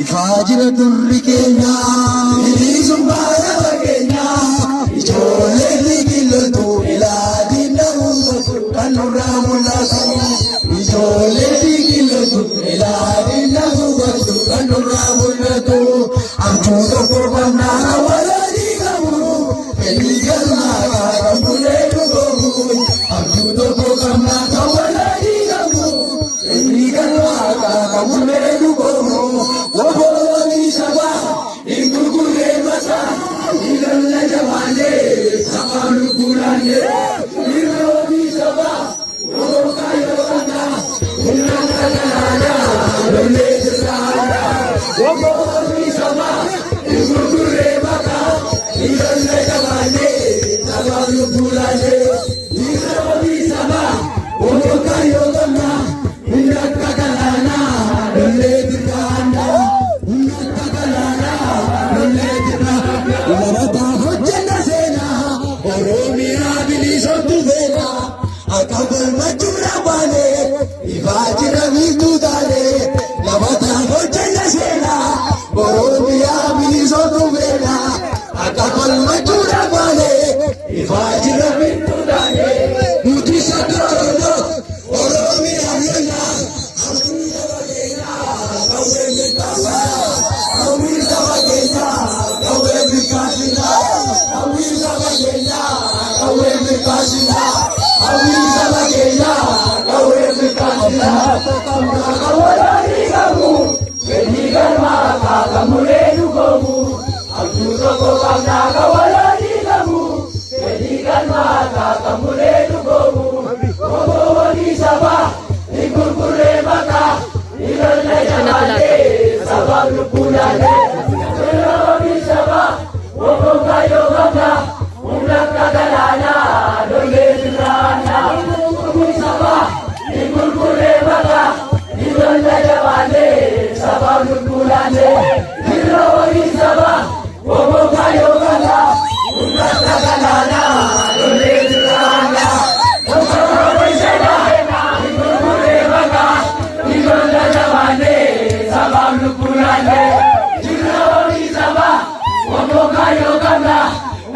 Ifaa jira durri keenya. Bilisummaa saba keenya. Ijoolleen biqilootu ilaalii nama kan nurraa mul'atu. Ijoolleen biqilootu ilaalii nama kan nurraa mul'atu. Abjuu tokko qabnaa walaalii qabu. Fedhii galmaa kan bulee dhugoomu. Abjuu tokko qabnaa kan walaalii qabu. Fedhii galmaa kan bulee dhugoomu. Woboolii sabaa hin gurgurree mataa. Ilolla jabaanee sabaa lubbuudhaanee. Irroobii sabaa wobokaa yoo qabnaa. Humna galaanaa lollee jirraanaa. Woboolii sabaa hin gurgurree mataa. Ilolla jabaanee sabaa lubbuudhaanee. Irroobii sabaa wobokaa yoo qabnaa. Humna galaanaa lollee jirraanaa. Humna galaanaa lollee jirraanaa. Lafataa hojjenna seenaa Oromiyaa bilisoomtu feena. Akka falmachuudha baane ifaa jira biiftuu taane. Lafataa hojjenna seenaa Oromiyaa bilisoomtu feena. Akka falmachuudha baane ifaa jira biiftuu taane. Nuti shakka Oromoo Oromiyaa lola. Abdii saba keenyaa qawwee mirkaasina. Hawwii saba keenyaa qawwee mirkaasina. Hawwii saba keenyaa qawwee mirkaasina. Hawwii saba keenyaa qawwee mirkaasina. Qawwee qabu fedhii galmaa kaakamulee dhugoomu. Abjuu tokko qabnaa qawwee qabu fedhii galmaa kaakamulee dhugoomu. Woboolii sabaa hin gurgurree maqaa. Ilolla jabaatee sabaaf lubbuudhaanee. Irroobii sabaa wobokaa yoo qabnaa. Humna akka galaanaa lollee jirraanaa. Woboolii sabaa hin gurgurree maqaa. Ilolla jabaatee sabaaf lubbuudhaanee. Irroobii sabaa wobokaa yoo qabnaa. Humna akka galaanaa lollee jirraanaa. Woboolii sabaa hin gurgurree maqaa. Ilolla jabaatee sabaaf lubbuudhaanee. Irroobii sabaa wobokaa yoo qabnaa.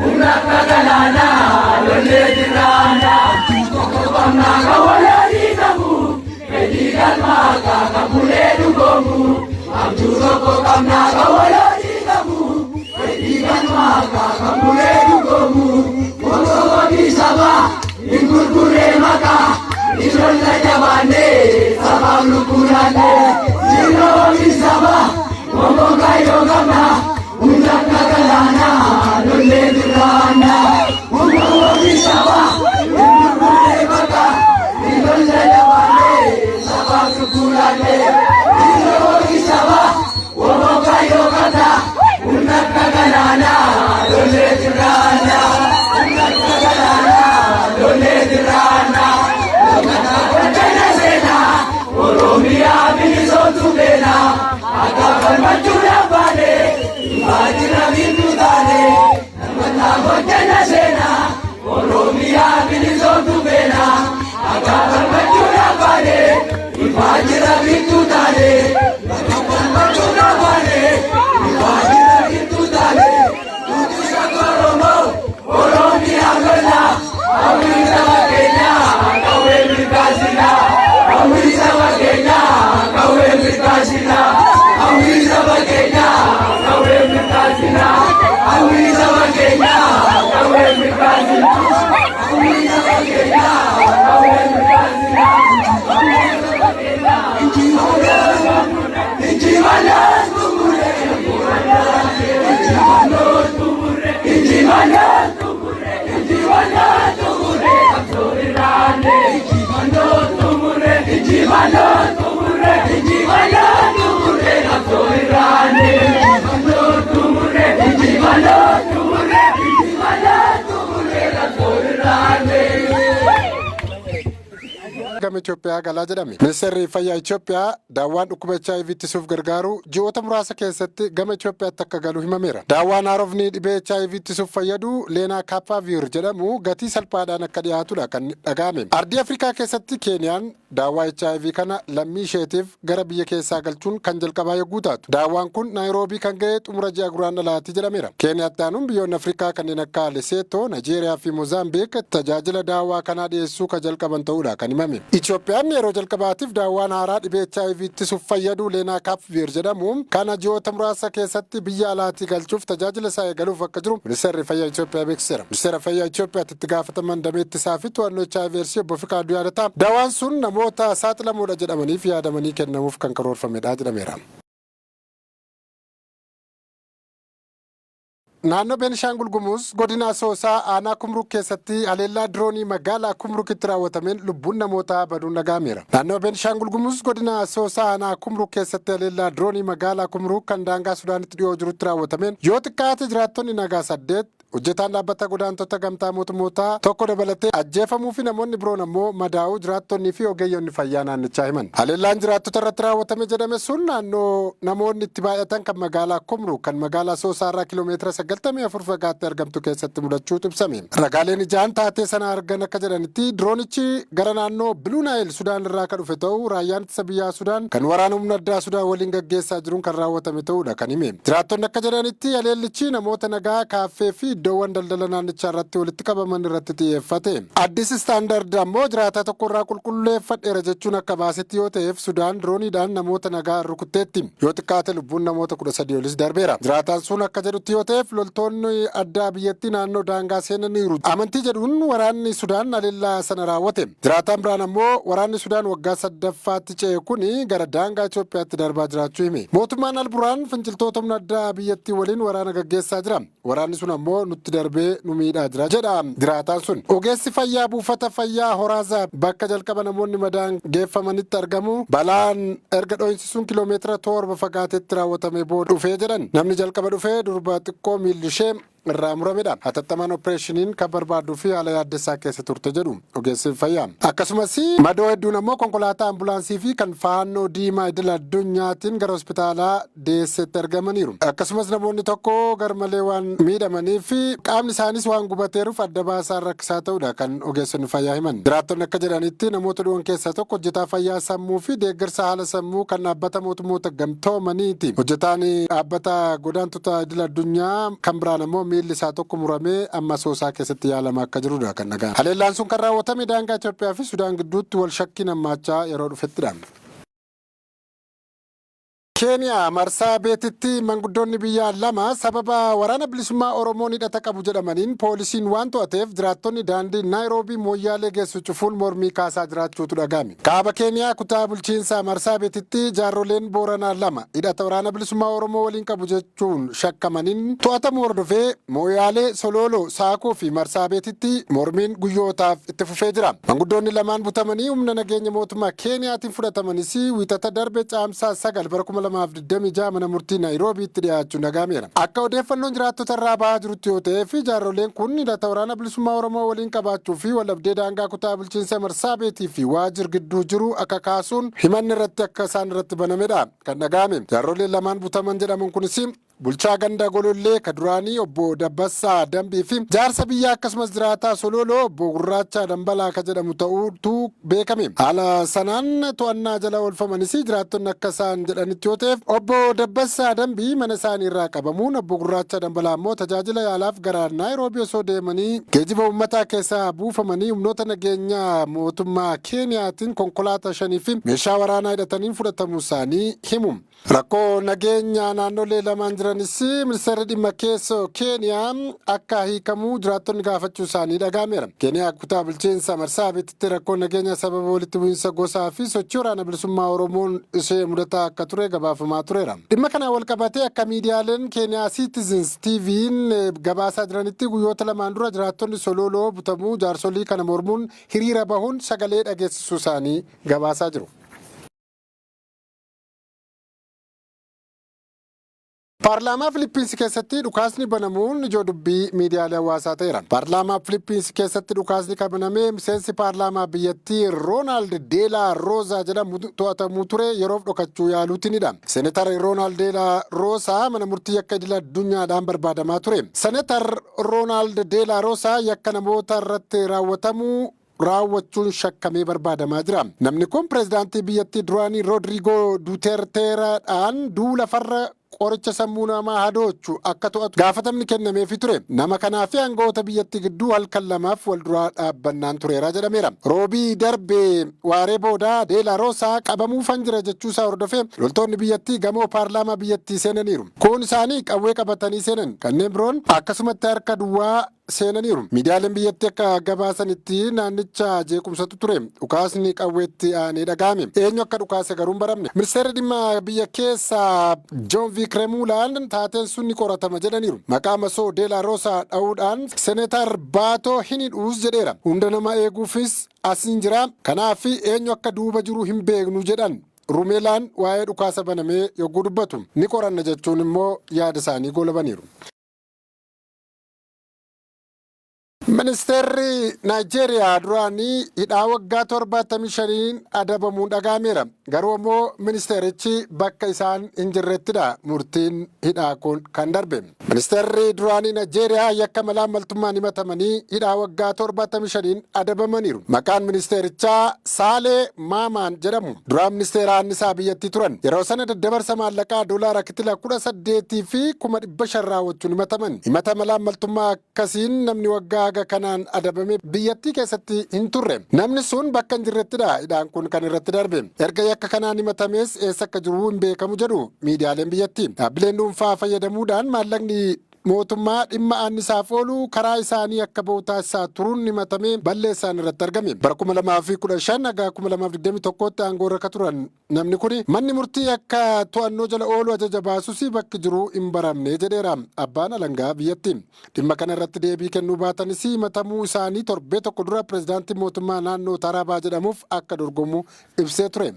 Humna akka galaanaa lollee jirraanaa. Tokko qabnaa kan walaalii qabu. Fedhii galmaa kan bulee dhugoomu. Abjuu tokko qabnaa kan walaalii qabu. Fedhii galmaa kan bulee dhugoomu. Woboolii sabaa hin gurgurree maqaa. Ilolla jabaannee sabaaf lubbuudhaanee. Irroobii sabaa wobokaa yoo qabnaa. Humna akka galaanaa lollee jirraanaa. Woboolii sabaa hin gurgurree maqaa. Ilolla jabaannee sabaaf lubbuudhaanee. Irroobii sabaa wobokaa yoo qabnaa. Humna akka galaanaa lollee jirraanaa. Humna akka galaanaa lollee jirraanaa. Hojjenna seenaa Oromiyaa bilisoomtu feena. Akka falmachuudhaaf baane ifaa jira biiftuu taane. Lammataa. Itoophiyaa galaa jedhame. Ministeerri Fayyaa Itoophiyaa daawwaan dhukkuba HIV ittisuuf gargaaru ji'oota muraasa keessatti gama Itoophiyaatti akka galu himameera. Daawwaan haarofni dhibee HIV ittisuuf fayyadu Leenaakaappaaviir jedhamu gatii salphaadhaan akka dhiyaatudha kan dhaga'ame. Ardii Afrikaa keessatti Keeniyaan daawwaa HIV kana lammii isheetiif gara biyya keessaa galchuun kan jalqabaa yogguu taatu. Daawwaan kun Naayiroobii kan ga'e xumura ji'a Guraandhalaati jedhameera. Keeniyaatti aanuun biyyoonni Afrikaa kanneen akka Leseetoo, Naayijeeriyaa fi Moozaambiik tajaajila daawwaa kanaa dhiyeessuu kan jalqaban ta'uudha kan himame. Itoophiyaan yeroo jalqabaatiif daawwaan haaraa dhibee HIV ittisuuf fayyadu Leenaakaappaaviir jedhamu kana ji'oota muraasa keessatti biyya alaatii galchuuf tajaajila isaa eegaluuf akka jiru Ministeerri Fayyaa Itoophiyaa beeksiseera. Ministeera Fayyaa Itoophiyaatti itti gaafataman damee ittisaa fi to'annoo HIV AIDS obbo Fiqaaduu Yaadataa daawwaan sun namoota saaxilamoodha jedhamaniif yaadamanii kennamuuf kan karoorfamedha jedhameera. Naannoo Beenishaangul Gumuz godina Asoosaa aanaa Kumruk keessatti haleellaa diroonii magaalaa Kumrukitti raawwatameen lubbuun namootaa baduun dhaga'ameera. Naannoo Beenishaangul Gumuz godina Asoosaa aanaa Kumruk keessatti haleellaa diroonii magaalaa Kumruk kan daangaa Sudaanitti dhiyoo jirutti raawwatameen yoo xiqqaate jiraattonni nagaa 8 hojjetaan dhaabbata godaantota gamtaa mootummootaa tokko dabalatee ajjeefamuu fi namoonni biroon ammoo madaa'uu jiraattonnii fi ogeeyyonni fayyaa naannichaa himan. Haleellaan jiraattota irratti raawwatame jedhame sun naannoo namoonni itti baay'atan kan magaalaa Kumruk kan magaalaa Asoosaa irraa kiiloomeetira 94 fagaattee argamtu keessatti mudachuutu ibsame. Ragaaleen ijaan taatee sana argan akka jedhanitti diroonichi gara naannoo Biluu Naayil Sudaan irraa kan dhufe ta'uu raayyaan ittisa biyyaa Sudaan kan waraana humna addaa Sudaan waliin gaggeessaa jiruun kan raawwatame ta'uudha kan hime. Jiraattonni akka jedhanitti haleellichi namoota nagaa kaaffee fi iddoowwan daldala naannichaa irratti walitti qabaman irratti xiyyeeffate. Addis Istaandard ammoo jiraataa tokko irraa qulqulleeffadheera jechuun akka baasetti yoo ta'eef Sudaan dirooniidhaan namoota nagaa rukutteetti. Yoo xiqqaate lubbuun namoota 13 olis darbeera. Jiraataan sun akka jedhutti yoo ta'eef loltoonni addaa biyyattii naannoo daangaa seenaniiru. Amantii jedhuun waraanni Sudaan haleellaa sana raawwate. Jiraataan biraan ammoo waraanni Sudaan waggaa sadaffaatti ce'e kuni gara daangaa Itoophiyaatti darbaa jiraachuu hime. Mootummaan Alburaan finciltoota humna addaa biyyattii waliin waraana gaggeessaa jira. Waraanni sun ammoo nutti darbee nu miidhaa jira jedha jiraataan sun. Ogeessi fayyaa buufata fayyaa Horaazaa bakka jalqaba namoonni madaan geeffamanitti argamu balaan erga dho'insi sun kiiloomeetira 7 fagaatetti raawwatamee booda dhufee jedhan. Namni jalqaba dhufee durba xiqqoo miilli ishee irraa muramedha. Hatattamaan opereeshiniin kan barbaaduu fi haala yaaddessaa keessa turte jedhu ogeessi fayyaa. Akkasumas madoo hedduun ammoo konkolaataa ambulaansii fi kan fannoo diimaa idil addunyaatiin gara hospitaalaa deessetti argamaniiru. Akkasumas namoonni tokko garmalee waan miidhamanii fi qaamni isaanis waan gubateeruuf adda baasaan rakkisaa ta'uudha kan ogeessonni fayyaa himan. Jiraattonni akka jedhanitti namoota du'an keessaa tokko hojjetaa fayyaa sammuu fi deeggarsa haala sammuu kan dhaabbata mootummoota gamtoomaniiti. Hojjetaan dhaabbata godaantota idil addunyaa kan biraan ammoo miilli isaa tokko muramee amma Asoosaa keessatti yaalama akka jirudha kan dhaga'ame. Haleellaan sun kan raawwatame daangaa Itoophiyaa fi Sudaan gidduutti wal shakkiin hammaachaa yeroo dhufettidha. Keeniyaa marsaa beetitti manguddoonni biyyaa lama sababa waraana bilisummaa Oromoon hidhata qabu jedhamaniin poolisiin waan to'ateef jiraattonni daandii Naayiroobii Mooyyaalee geessu cufuun mormii kaasaa jiraachuutu dhaga'ame. Kaaba Keeniyaa kutaa bulchiinsa marsaa beetitti jaarroleen Booranaa lama hidhata waraana bilisummaa Oromoo waliin qabu jechuun shakkamaniin to'atamuu hordofee Mooyyaalee, Solooloo, Saakoo fi marsaa beetitti mormiin guyyootaaf itti fufee jira. Manguddoonni lamaan butamanii humna nageenya mootummaa Keeniyaatiin fudhatamanis wiixata darbe caamsaa 9 bara 2026 mana murtii Naayiroobiitti dhiyaachuun dhaga'ameera. Akka odeeffannoon jiraattota irraa bahaa jirutti yoo ta'ee fi jaarroleen kun hidhata waraana bilisummaa Oromoo waliin qabaachuu fi waldhabdee daangaa kutaa bulchiinsa Marsaabeetii fi Waajir gidduu jiru akka kaasuun himanni irratti akka isaan irratti banamedha kan dhaga'ame. Jaarroleen lamaan butaman jedhaman kunis bulchaa ganda Golollee ka duraanii obbo Dabbassaa Dambii fi jaarsa biyyaa akkasumas jiraataa Sololoo obbo Gurraachaa Dambalaa ka jedhamu ta'uutu beekame. Haala sanaan to'annaa jala oolfamanis jiraattonni akka isaan jedhanitti yoo ta'eef obbo Dabbassaa Dambii mana isaanii irraa qabamuun obbo Gurraachaa Dambalaa ammoo tajaajila yaalaaf gara Naayiroobii osoo deemanii geejiba uummataa keessaa buufamanii humnoota nageenyaa mootummaa Keeniyaatiin konkolaataa 5 fi meeshaa waraanaa hidhataniin fudhatamuu isaanii himu. Rakkoo nageenya naannolee lamaan jiranis ministeerri dhimma keessoo Keeniyaa akka hiikamuu jiraattonni gaafachuu isaanii dhaga'ameera. Keeniyaa kutaa bulchiinsa Marsaabiitti rakkoo nageenya sababa walitti bu'iinsa gosaa fi sochii waraana bilisummaa Oromoon ishee mudataa akka ture gabaafamaa tureera. Dhimma kana wal qabatee akka miidiyaaleen Keeniyaa Citizens TV'n gabaasaa jiranitti guyyoota lamaan dura jiraattonni Sololoo butamuu jaarsolii kana mormuun hiriira bahuun sagalee dhageessisuu isaanii gabaasaa jiru. Paarlaamaa Filiippiinsi keessatti dhukaasni banamuun ijoo dubbii miidiyaalee hawaasaa ta'eera. Paarlaamaa Filiippiinsi keessatti dhukaasni kan baname miseensi paarlaamaa biyyattii Roonaald Deelaa Roozaa jedhamu to'atamuu ture yeroof dhokachuu yaaluutinidha. Senetar Roonaald Deelaa Roozaa mana murtii yakka idil addunyaadhaan barbaadamaa ture. Senetar Roonaald Deelaa Roozaa yakka namoota irratti raawwatamu raawwachuun shakkamee barbaadamaa jira. Namni kun pireezidaantii biyyattii duraanii Roodriigoo Duuterteedhaan duula farra qoricha sammuu namaa hadoochu akka to'atu gaafatamni kennameefii ture. Nama kanaa fi aangawoota biyyattii gidduu halkan lamaaf wal duraa dhaabbannaan tureera jedhameera. Roobii darbee waaree booda Deelaa Roosaa qabamuufan jira jechuusaa hordofee loltoonni biyyattii gamoo paarlaamaa biyyattii seenaniiru. Kuun isaanii qawwee qabatanii seenan, kanneen biroon akkasumatti harka duwwaa seenaniiru. Miidiyaaleen biyyattii akka gabaasanitti naannicha jeequmsatu ture. Dhukaasni qawweetti aanee dhaga'ame. Eenyu akka dhukaase garuu hin baramne. Ministeerri dhimma biyya keessaa Joon Viikremuulaan taateen sun ni qoratama jedhaniiru. Maqaa masoo Deelaa Roosaa dha'uudhaan Seneetar Baatoo hin hidhuus jedheera. Hunda nama eeguufis asiin jira. Kanaaf eenyu akka duuba jiru hin beeknu jedhan. Rumeelaan waa'ee dhukaasa banamee yogguu dubbatu, ni qoranna jechuun immoo yaada isaanii goolabaniiru. Ministeerri Naayijeeriyaa duraanii hidhaa waggaa 75n adabamuun dhaga'ameera. Garuu immoo ministeerichi bakka isaan hin jirrettidha murtiin hidhaa kun kan darbe. Ministeerri duraanii Naayijeeriyaa yakka malaammaltummaan himatamanii hidhaa waggaa 75n adabamaniiru. Maqaan ministeerichaa Saalee Maamaan jedhamu. Duraan ministeera annisaa biyyattii turan. Yeroo sana daddabarsa maallaqaa doolaara kitila 18,500 raawwachuun himataman. Himata malaammaltummaa akkasiin namni waggaa haga kanaan adabame biyyattii keessatti hin turre. Namni sun bakka hin jirrettidha hidhaan kun kan irratti darbe. Erga yakka kanaan himatamees eessa akka jiru hin beekamu jedhu miidiyaaleen biyyattii. Dhaabbileen dhuunfaa fayyadamuudhaan maallaqni mootummaa dhimma annisaaf oolu karaa isaanii akka ba'u taasisaa turuun himatamee balleessaan irratti argame. Bara 2015 haga 2021tti aangoo irra turan namni kun manni murtii akka to'annoo jala oolu ajaja baasus bakki jiru hin baramne jedheera abbaan alangaa biyyatti. Dhimma kana irratti deebii kennuu baatanis, himatamuu isaanii torbee tokko dura pireezidaantii mootummaa naannoo Tarabaa jedhamuuf akka dorgomu ibsee ture.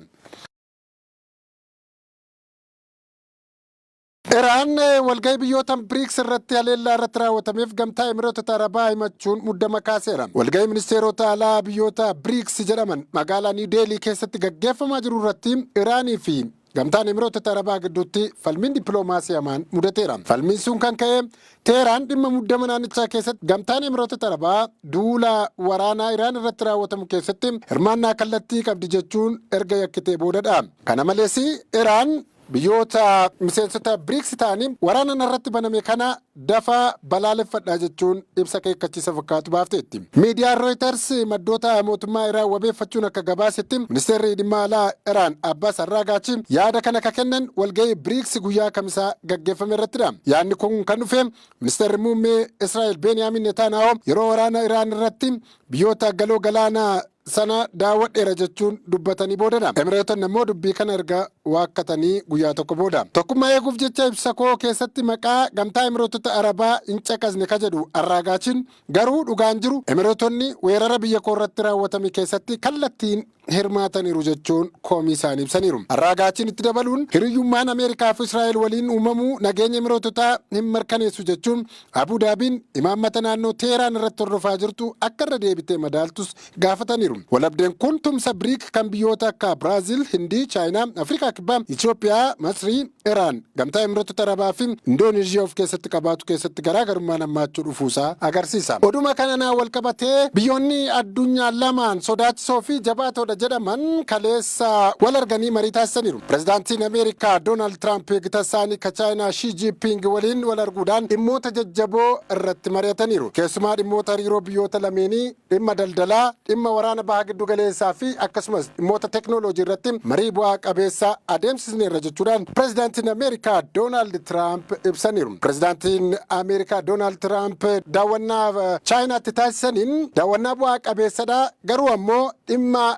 Iraan walgahii biyyoota BRICS irratti haleellaa irratti raawwatameef Gamtaa Emireetota Arabaa himachuun muddama kaaseera. Walgahii ministeerota alaa biyyoota BRICS jedhaman magaalaa Niw Deelii keessatti gaggeeffamaa jiru irratti Iraanii fi Gamtaan Emireetota Arabaa gidduutti falmiin dippiloomaasii hamaan mudateera. Falmiin sun kan ka'e Teheraan dhimma muddama naannichaa keessatti Gamtaan Emireetota Arabaa duula waraanaa Iraan irratti raawwatamu keessatti hirmaannaa kallattii qabdi jechuun erga yakkitee boodadha. Kana malees, Iraan biyyoota miseensota BRICS ta'anii waraana narratti baname kana dafaa balaaleffadhaa jechuun ibsa akeekkachiisa fakkaatu baafteetti. Miidiyaan Reuters maddoota mootummaa Iraan wabeeffachuun akka gabaasetti, ministeerri dhimma alaa Iraan Abbas Arraagaachi yaada kana ka kennan walgahii BRICS guyyaa Kamisaa gaggeeffame irrattidha. Yaadni kun kan dhufe ministeerri muummee Israa'el Beeniyaamin Netanyahu yeroo waraana Iraan irratti biyyoota galoo galaanaa sana daawwadheera jechuun dubbatanii boodadha. Emireetonni ammoo dubbii kana erga waakkatanii guyyaa tokko booda. Tokkummaa eeguuf jecha ibsa koo keessatti maqaa Gamtaa Emireetota Arabaa hin caqasne ka jedhu Arraagaachiin, garuu dhugaan jiru Emireetonni weerara biyya koo irratti raawwatame keessatti kallattiin hirmaataniiru jechuun komii isaanii ibsaniiru. Arraagaachiin itti dabaluun, hiriyyummaan Ameerikaa fi Israa'el waliin uumamuu nageenya Emireetotaa hin mirkaneessu jechuun, Abuu Daabiin imaammata naannoo Teheraan irratti hordofaa jirtu akka irra deebitee madaaltus gaafataniiru. Walabdeen kun tumsa BRIC kan biyyoota akka Biraazil, Hindii, Chaayinaa, Afrikaa Kibbaa, Itoophiyaa, Masrii, Iraan, Gamtaa Emireetota Arabaa fi Indoneeziyaa of keessatti qabaatu keessatti garaagarummaan hammaachuu dhufuusaa agarsiisa. Oduma kanaan wal qabatee, biyyoonni addunyaa lamaan sodaachisoo fi jabaatoodha jedhaman kaleessa wal arganii marii taasisaniiru. Pireezidaantiin Ameerikaa Doonaald Tiraamp gita isaanii ka Chaayinaa Shii Jiinpiing waliin wal arguudhaan dhimmoota jajjaboo irratti mari'ataniiru. Keessumaa dhimmoota hariiroo biyyoota lameenii, dhimma daldalaa, dhimma waraana Baha Giddu Galeessaa fi akkasumas dhimmoota teeknooloojii irratti marii bu'aa qabeessa adeemsisneerra jechuudhaan pireezidaantiin Ameerikaa Doonaald Tiraamp ibsaniiru. Pireezidaantiin Ameerikaa Doonaald Tiraamp daawwannaa Chaayinaatti taasisaniin daawwannaa bu'aa qabeessadha, garuu ammoo dhimma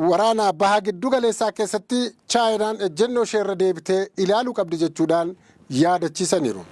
waraana Baha Giddu Galeessaa keessatti Chaayinaan ejjennoo ishee irra deebitee ilaaluu qabdi jechuudhaan yaadachiisaniiru.